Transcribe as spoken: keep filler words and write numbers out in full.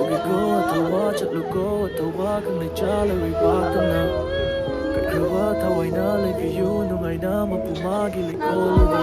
ꯂꯩꯀꯣ ꯑꯊꯧꯕ ꯆꯠꯂꯨꯀꯣ ꯑꯊꯧꯕ ꯀꯪꯂꯩ ꯆꯥ ꯂꯩꯔꯩ ꯄꯥꯛꯇꯝꯅ꯫ ꯀꯠꯈ꯭ꯔꯕ ꯊꯋꯥꯏꯅ ꯂꯩꯕꯤꯌꯨ ꯅꯨꯡꯉꯥꯏꯅ ꯃꯄꯨ ꯃꯥꯒꯤ ꯂꯩꯀꯣꯜꯗ꯫